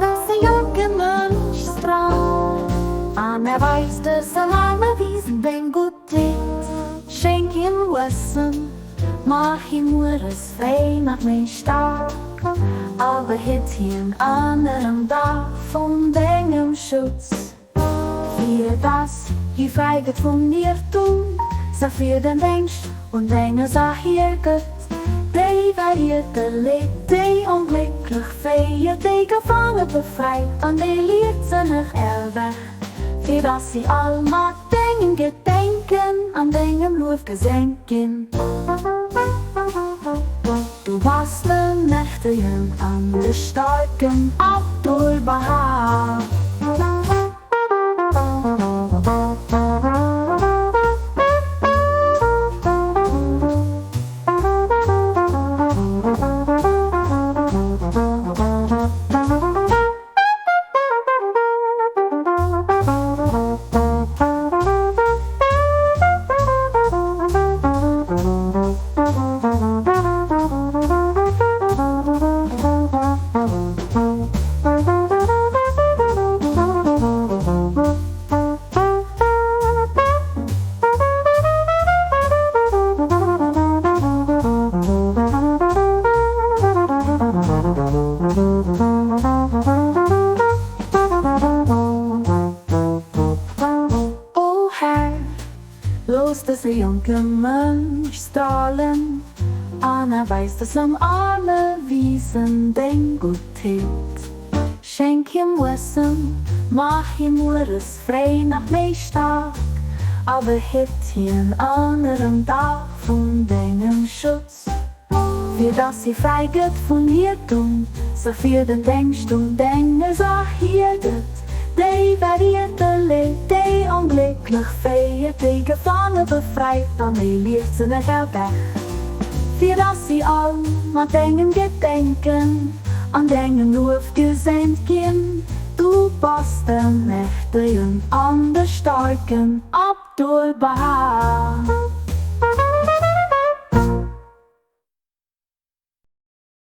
Los de jonke Mënsch strahlt an erweist es an alle Wiesen deng Guttheet. Schenk him Wëssen, mach him mueres fréi nach méi staark, a behitt hien ënnerem Daach vun dengem Schutz. Fir dass hie fräi gëtt vum Iertum, sa fir den Déngscht un denger Saach hier gëtt, déi verierte Leed, déi onglécklech féiert, déi Gefaange befreit an déi Liichtsénneg erwächt, fir dass si all mat dengem Gedenken an dengem Luef geséngt ginn. Du bass de Mächtegen an de Staarken, Abdu'l-Bahá. O Här, looss dëse jonke Mënsch strahlen an erweis dësem alle Wiesen deng Guttheet. Schenk him Wëssen, maach him mueres fréi nach méi staark a behitt hien ënnerem Daach vun dengem Schutz. Fir dass hie fräi gëtt vun Iertum, sech fir den Déngscht un denger Saach hiergëtt, déi verierte Leed, déi onglécklech féiert, déi Gefaange befreit an déi Liefsënneg erwächt, fir dass si all mat dengem Gedenken an dengem Luef geséint ginn. Du bass de Mächtegen an de Staarken, Abdu'l-Bahá.